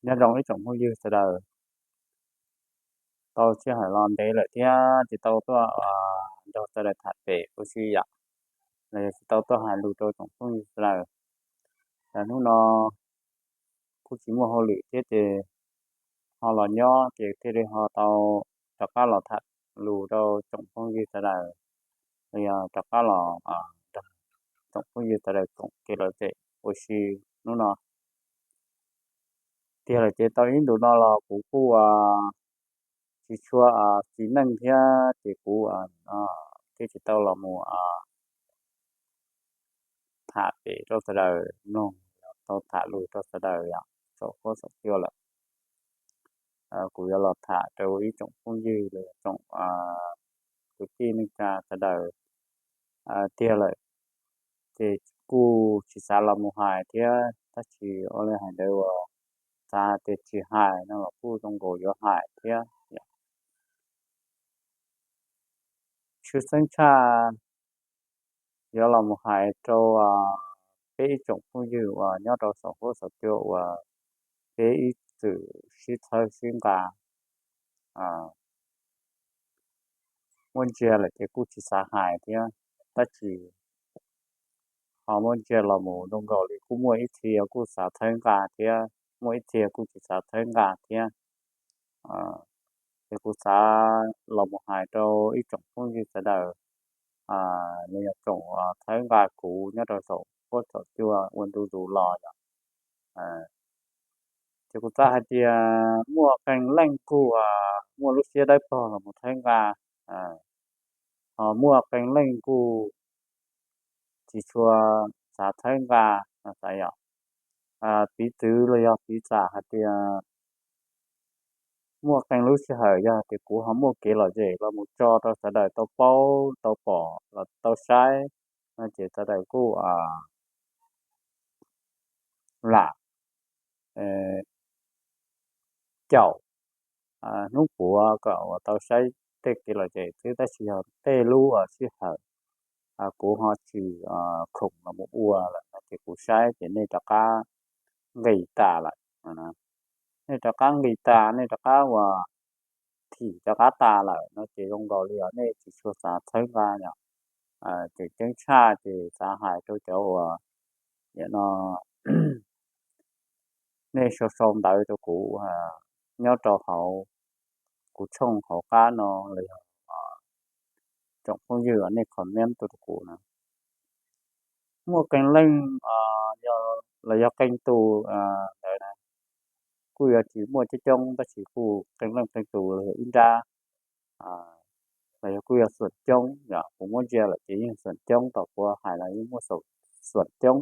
Nyob zoo ib tsoom phooj ywg sawv daws, tau sij hawm los ntev lawm thiab tsis tau tuaj nrog sawv daws tham pem ua si yom, los yog tsis tau tuaj hais lus rau tsoom phooj ywg sawv daws. Hnub no kuj tsis muaj hauj lwm thiab ces ho los nyob ces thiaj li ho tau rov qab los tham lus rau tsoom phooj ywg sawv daws, los yog rov qab los nrog tsoom phooj ywg sawv daws koom kev lom zem ua si hnub no. Tiag lawm ces tau ib ntus no los kuv kuj tsis tshua txiv neej thiab ces kuv thiaj tsis tau los mus tham pem rau sawv daws mloog, tau tham lus rau sawv daws yom, saum huab saum cua lawm. Kuv yuav los tham rau ib tsoom phooj ywg los tsoom kwv tij neej tsa sawv daws tiag lawm ces kuj tsis xav los mus hais thiab, tab sis ua li hais ntawd uas xav tias tsis hais no los kuj zoo nkaus yuav hais thiab. Tshwj xeeb tshaj yuav los mus hais rau peb ib tsoom phooj ywg uas nyob rau saum huab saum cua uas peb ib txwm sib txhawb sib nqa, muaj ntsia lawm ces kuj tsis xav hais thiab, tab sis ho muaj ntsia los mus zoo nkaus li kuj muaj ib txhia kuj xav txhawb nqa thiab, muaj ib txhia kuj tsis xav txhawb nqa thiab. Ces kuv xav los mus hais rau ib tsoom phooj ywg sawv daws los yog tsoom txhawb nqa kuv nyob rau saum huab saum cua ua ntu zus los yom. Ces kuv xav hais tias muaj qee leej kuj muaj lub siab dawb paug los mus txhawb nqa, ho muaj qee leej kuj tsis tshua xav txhawb nqa, xav yom. Piv txwv los yog piv xam hais tias muaj qee lub sij hawm yog tias kuv ho muaj kev lom zem los mus tso rau sawv daws tau paub tau pom los tau saib no ces sawv daws kuj lam caum hnub puav kom uas tau saib tej kev lom zem xwb, tab sis yog tej lub sij hawm kuv ho tsis khoom los mus ua lawm no ces kuv saib ces nej rov qab nqis tas lawm, nej rov qab nqis tas, nej rov qab uas thim rov qab tas lawm no ces zoo nkaus li os nej tsis tshua xav txhawb nqa yom. Ces ceeb tshaj ces xav hais rau cov uas no nej sau sau ntawv rau kuv nyob rau hauv kuv tshooj hauv qab no los yog tsoom phooj ywg nej comment tuaj rau kuv na. Muaj qee leej los yog qee tus ntawd na, kuj yuav tsis muaj coob coob tab sis kuj qee leej qee tus los yog ib nrab los yog kuj yog xuam coob yom, kuv muab ntsia lawm ces yeej xuam coob, tom kuv hais los yeej muaj xuam coob.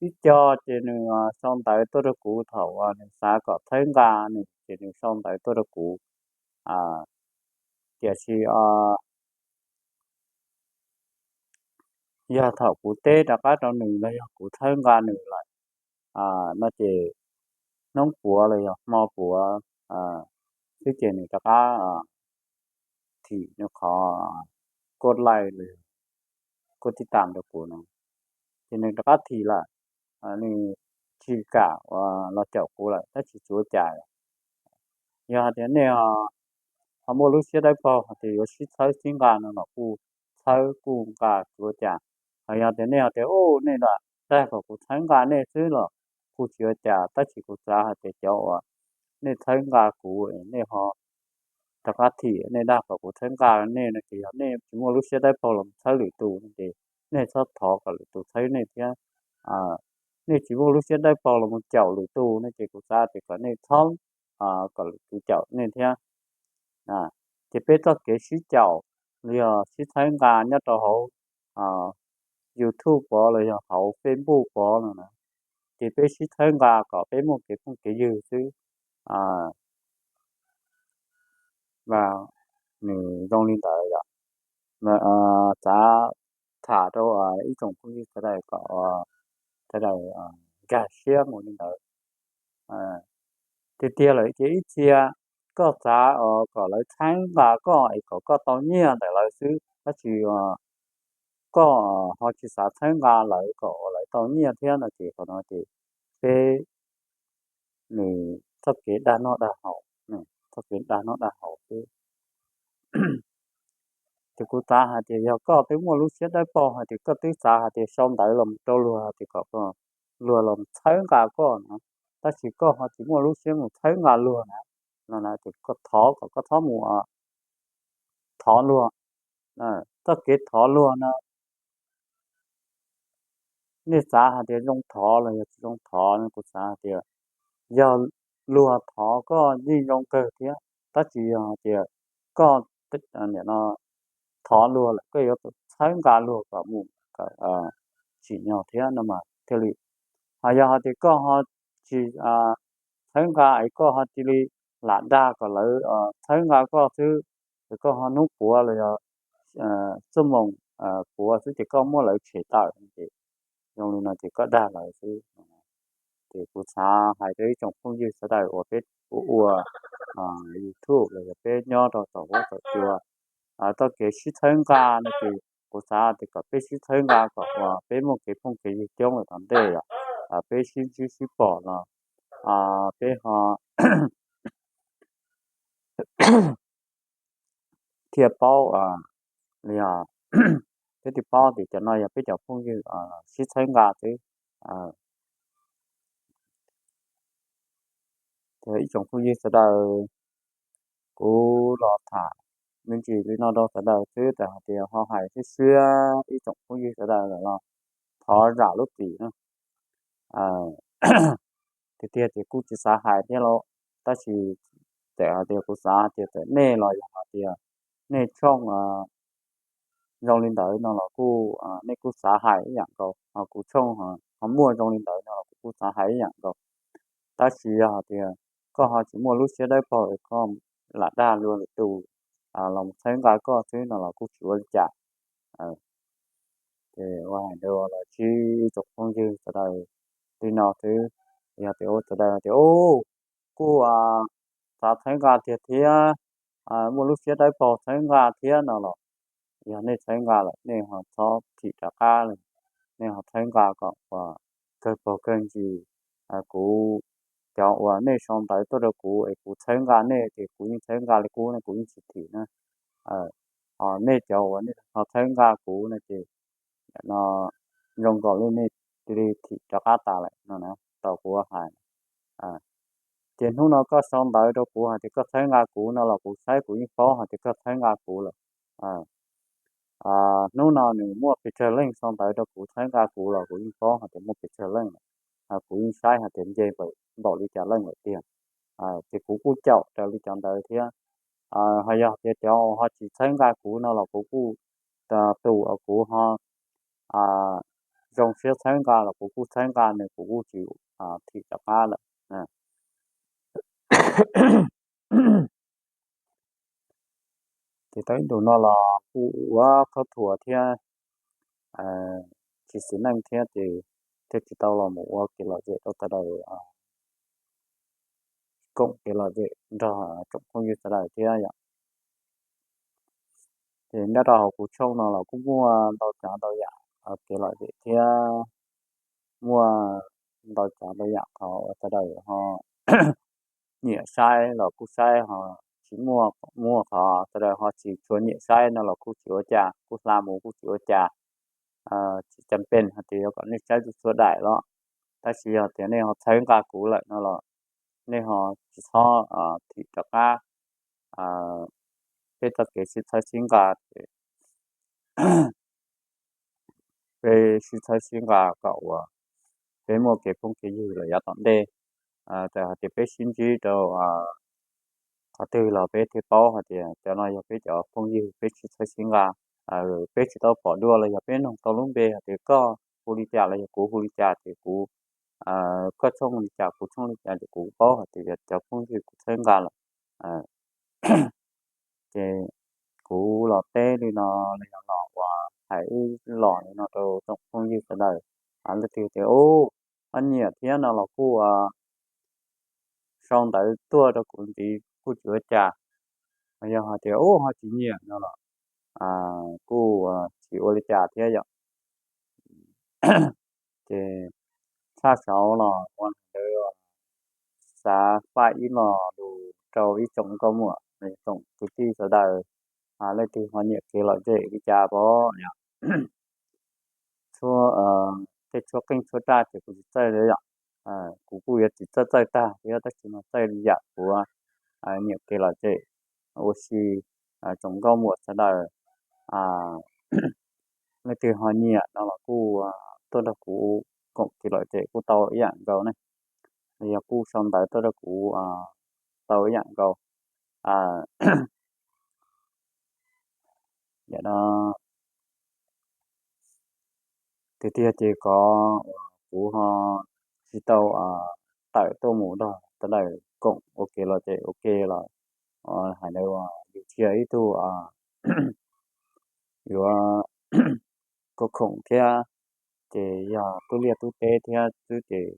Ib co ces nws sau ntawv tuaj rau kuv thaum nws xav kom txhawb nqa nws ces nws sau ntawv tuaj rau kuv, tiam sis yog thaum kuv teb rov qab rau nws los yog kuv txhawb nqa nws lawm no ces hnub puav los yog hmo puav xwb ces nws rov qab thim nws qhov kuj like los yog kuj tib tam rau kuv no, ces nws rov qab thim lawm, nws tsis kam los caum kuv lawm tab sis tsis ua cas. Yog hais tias nej ho muaj lub siab dawb paug hais tias yuav sib txhawb sib nqa no los kuj txhawb kuj nqa tsis ua cas. Ho yog tias nej ho tias u nej dag kom kuv txhawb nqa nej xwb los kuj tsis ua cas, tab sis kuv xav hais tias cov uas nej txhawb nqa kuv, nej ho rov qab thim, nej dag kom kuv txhawb nqa nej no ces yog nej tsis muaj lub siab dawb paug los txhawb lwm tus no ces nej txhob thov kom lwm tus txhawb nej thiab. Nej tsis muaj lub siab dawb paug los mus caum lwm tus no ces kuv xav tias kom nej txhob kom lwm tus caum nej thiab. Ces peb txoj kev sib caum los yog sib txhawb nqa nyob rau hauv YouTube pov los yog hauv Facebook pov no na, ces peb sib txhawb nqa kom peb muaj kev phooj kev ywg xwb. Nws zoo li ntawd yom. Xav tham rau ib tsoom phooj ywg sawv daws kom sawv daws nkag siab mus li ntawd. Tiag tiag lawm ces ib txhia koj xav kom lawv txhawb nqa koj es kom koj tau nyiaj ntawm lawv xwb, tab sis koj ho tsis xav txhawb nqa lawv kom lawv tau nyiaj thiab no ces qhov no ces peb nws txoj kev dag noj dag haus, txoj kev dag noj dag haus xwb. Ces kuv xav hais tias yog koj twb muaj lub siab dawb paug hais tias koj twb xav hais tias sau ntawv los rau luag hais tias kom luag los txhawb nqa koj no, tab sis koj ho tsis muaj lub siab mus txhawb nqa luag na, no na ces koj thov kom koj txhob mus thov luag. Txoj kev thov luag no nej xav hais tias zoo thov los yog tsis zoo thov no, kuv xav hais tias yog luag thov koj yeej zoo kawg thiab, tab sis yog hais tias koj nim no thov luag lawm koj yuav tsum txhawb nqa luag kom mus tsim nyog thiab no mas thiaj li. Ho yog hais tias koj ho tsis txhawb nqa es koj ho cia li lam dag kom lawv txhawb nqa koj xwb, es koj ho hnub puav los yog xuab moos puav xwb ces koj muab lawv tshem tawm ces zoo li no ces koj dag lawv xwb. Ces kuv xav hais rau ib tsoom phooj ywg sawv daws uas peb ua YouTube los yog peb nyob rau tom huab tom cua, txoj kev sib txhawb nqa no ces kuv xav tias kom peb sib txhawb nqa kom uas peb muaj kev phooj kev ywg coob lawm tom ntej yom, peb sib ntsib sib pom los peb ho thiaj paub li, peb thiaj paub tias cov no yog peb cov phooj ywg sib txhawb nqa xwb. Ib tsoom phooj ywg sawv daws, kuv los tham me ntsis li no rau sawv daws xwb, txawm hais tias ho hais siab siab ib tsoom phooj ywg sawv daws lawm los thov zam lub txim na. Tiag tiag ces kuj tsis xav hais thiab lauj, tab sis txawm hais tias kuv xav tias txawm nej los yog hais tias nej tshooj zoo li ntawd no los kuj nej kuj xav hais ib yam nkaus, ho kuv tshooj ho muaj zoo li ntawd no los kuv kuj xav hais ib yam nkaus. Tab sis yog hais tias koj ho tsis muaj lub siab dawb paug es koj lam dag luag lwm tus los txhawb nqa koj xwb no los kuj tsis ua li cas. Ces ua hais tias los ntsib ib tsoom phooj ywg sawv daws li no xwb, yog tias ua sawv daws tias kuj xav txhawb nqa tiag thiab, muaj lub siab dawb paug txhawb nqa thiab no los, yog nej txhawb nqa lawm nej ho txhob thim rov qab li, nej ho txhawb nqa kom uas kawg paug kawg ntsis. Kuv, cov uas nej sau ntawv tuaj rau kuv es kuv txhawb nqa nej ces kuv yeej txhawb nqa li qub ne, kuv yeej tsis thim na. Ho nej cov uas nej ho txhawb nqa kuv no ces no zoo nkaus li nej cia li thim rov qab tas lawm no na, tau kuv hais. Ces hnub no koj sau ntawv rau kuv hais tias koj txhawb nqa kuv no los kuv saib kuv yeej paub hais tias koj txhawb nqa kuv lawm. Hnub no nws muaj pes tsawg leej sau ntawv rau kuv txhawb nqa kuv los kuv yeej paub hais tias muaj pes tsawg leej lawm. Kuv yeej saib hais tias nce npaum li cas leej lawm tiag. Ces kuv kuj caum raws li cov ntawd thiab. Ho yog tias cov uas ho tsis txhawb nqa kuv no los kuv kuj, tus uas kuv ho zoo siab txhawb nqa los kuv kuj txhawb nqa nws, kuv kuj tsis thim rov qab lawm. Ces tau ib ntus no los kuj ua khaub thuas thiab tsis xis neej thiab ces thiaj tsis tau los mus ua kev lom zem rau sawv daws, koom kev lom zem nrog tsoom phooj ywg sawv daws thiab yom. Ces nyob rau hauv kuv tshooj no los kuj muaj ntau tsav ntau yam kev lom zem thiab muaj ntau tsav ntau yam qhov uas sawv daws ho nyiam saib los kuj saib, ho tsis muaj, muaj qhov sawv daws ho tsis tshua nyiam saib no los kuj tsis ua cas, kuj hla mus kuj tsis ua cas. Tsis cam pes hais tias yuav kom nej saib txhua daim los, tab sis yog tias nej ho txhawb nqa kuv lawm no los nej ho tsis txhob thim rov qab. Peb txoj kev sib txhawb sib nqa ces peb sib txhawb sib nqa kom uas peb muaj kev phooj kev ywg lawm yav tom ntej. Txawm hais tias peb sib ntsib rau qhov twg los peb thiaj paub hais tias cov no yog peb cov phooj ywg, peb sib txhawb sib nqa. Peb tsis tau pom dua los yog peb nug tau lub npe hais tias koj hu li cas los yog kuv hu li cas ces kuv, koj tshooj li cas kuv tshooj li cas ces kuv paub hais tias yog cov phooj ywg kuv txhawb nqa lawm. Ces kuv los teb li no, li no los uas hais ib los li no rau tsoom phooj ywg sawv daws, leej twg tias ub, ho nyiam thiab no los kuj sau ntawv tuaj rau kuv ntxiv kuj tsis ua cas. Yog hais tias ub ho tsis nyiam no los kuj tsis ua li cas thiab yom. ces tshaj saud los ua ntawd xav faj ib lo lus rau ib tsoom nkauj muam, tsoom kwv tij sawv daws, leej twg ho nyiam kev lom zem li cas pom yog tej tshuab qeej tshuab raj ces kuv tsis txawj li yom. Kuv kuj yuav tsis txawj txawj tag thiab tab sis mas txawj li yam kuv nyiam kev lom zem ua si. Tsoom nkauj muam sawv daws, leej twg ho nyiam no los kuj tuaj nrog kuv koom kev lom zem kuj tau ib yam nkaus ne, los yog kuj sau ntawv tuaj rau kuv tau ib yam nkaus. Yam no tiag tiag ces kov kuv ho tsis tau tawm tuaj mus nrog sawv daws koom ua kev lom zem ua ke los hais ntawd uas yus tsis yog ib tug yuav kov khoom thiab, ces yog tub liaj tub teb thiab xwb ces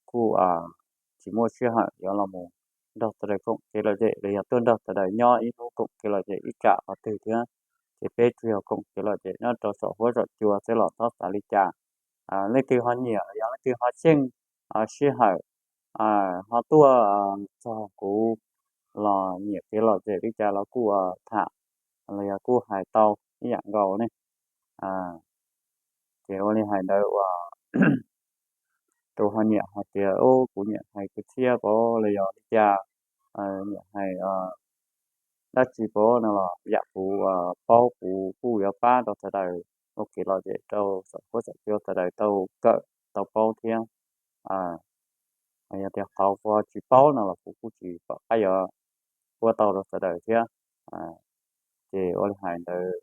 kuj tsis muaj sij hawm yuav los mus nrog sawv daws koom kev lom zem los yog tuaj nrog sawv daws nyob ib hnub koom kev lom zem ib tsam qhov twg thiab. Ces peb tsuas yog koom kev lom zem nyob rau saum huab saum cua xwb los txhob xav li cas. Leej twg ho nyiam los yog leej twg ho xyeej sij hawm ho tuaj txog kuv los nyiam kev lom zem li cas los kuj tham los yog kuj hais tau ib yam nkaus ne. Ces ua li hais ntawd uas tus ho nyiam hais tias kuv nyiam hais kwv txhiaj pov los yog li cas, nyiam hais dab tsi pov no los yam kuv paub kuv kuj yuav pab rau sawv daws ua kev lom zem rau saum huab saum cua sawv daws tau kawm tau paub thiab. Yog tias qhov kuv tsis paub no los kuv kuj tsis pom qab yuav ua tau rau sawv daws thiab. Ces ua li hais ntawd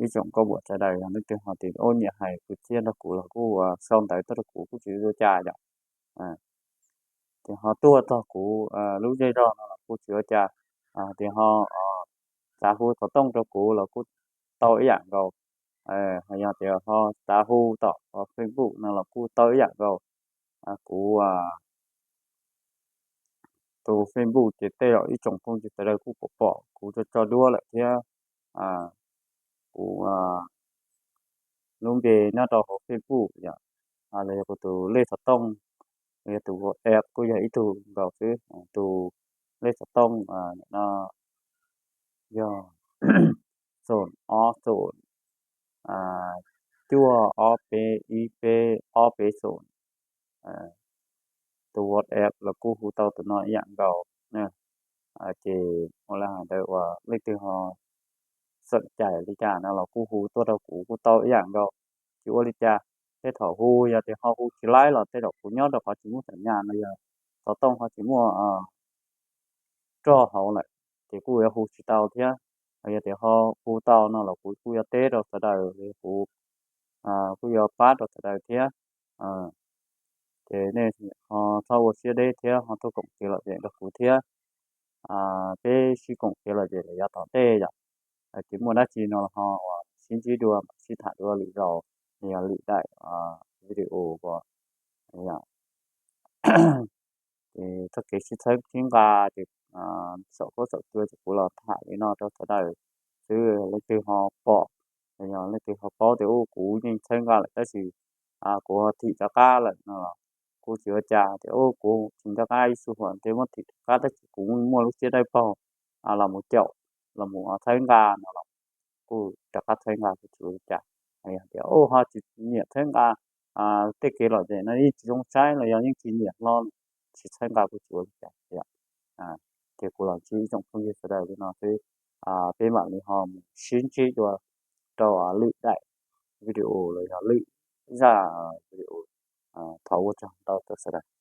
ib tsoom nkauj muam sawv daws yog leej twg ho tias ua nyiam hais kwv txhiaj nrog kuv los kuj sau ntawv tuaj rau kuv kuj tsis ua cas yom. Tias ho tuaj txog kuv lub zej zog no los kuj tsis ua cas. Tias ho xav hu xov tooj rau kuv los kuj tau ib yam nkaus. Ho yog tias ho xav hu tom Facebook no los kuj tau ib yam nkaus. Kuv tus Facebook ces tej zaum ib tsoom phooj ywg sawv daws kuj pom pom kuv tso tso duab lawm thiab. Kuv lub npe nyob rau hauv Facebook yom, los yog kuv tus lej xov tooj, los yog tus WhatsApp kuj yog ib tug nkaus xwb. Tus lej xov tooj no yog xoom ob xoom cuaj ob peb ib peb ob peb xoom. Tus WhatsApp los kuj hu tau tus no ib yam nkaus. Ces ua li hais ntawd uas leej twg ho xeem cai li cas no los kuj hu tuaj rau kuv kuj tau ib yam nkaus. Tsis ua li cas, tej thaum hu yog tias ho hu tsis laib los tej zaum kuv nyob rau qhov tsis muaj xam nyas no yog xov tooj ho tsis muaj roj hauv lawm, ces kuj yuav hu tsis tau thiab. Yog tias ho hu tau no los kuv kuj yuav teb rau sawv daws, kuv kuj yuav pab rau sawv daws thiab. Ces nej ho txhob ua siab deb thiab ho tuaj koom kev lom zem nrog kuv thiab. Peb sib koom kev lom zem los yav tom ntej yom. Ces muaj dab tsi no los ho uas sib ntsib dua, sib tham dua lwm zaus, yog lwm daim video uas txoj kev sib txhawb sib nqa ces saum huab saum cua ces kuv los tham li no rau sawv daws xwb. Leej twg ho pom, yog leej twg ho paub tias u kuv yeej txhawb nqa lawm tab sis kuv ho thim rov qab lawm no los kuj tsis ua cas, tias u kuv thim rov qab ib xu huam tej muab thim rov qab tab sis kuv muaj lub siab dawb paug los mus caum, los mus txhawb nqa no los kuj rov qab txhawb nqa kuj tsis ua li cas. Tias u ho tsis nyiam txhawb nqa tej kev lom zem no yeej tsis zoo saib los yog yeej tsis nyiam hlo, tsis txhawb nqa kuj tsis ua li cas. Ces kuv los ntsib ib tsoom phooj ywg sawv daws li no xwb, peb mam li ho mus sib ntsib dua rau lwm daim video los yog lwm zaj video. Thov ua tsaug ntau rau sawv daws.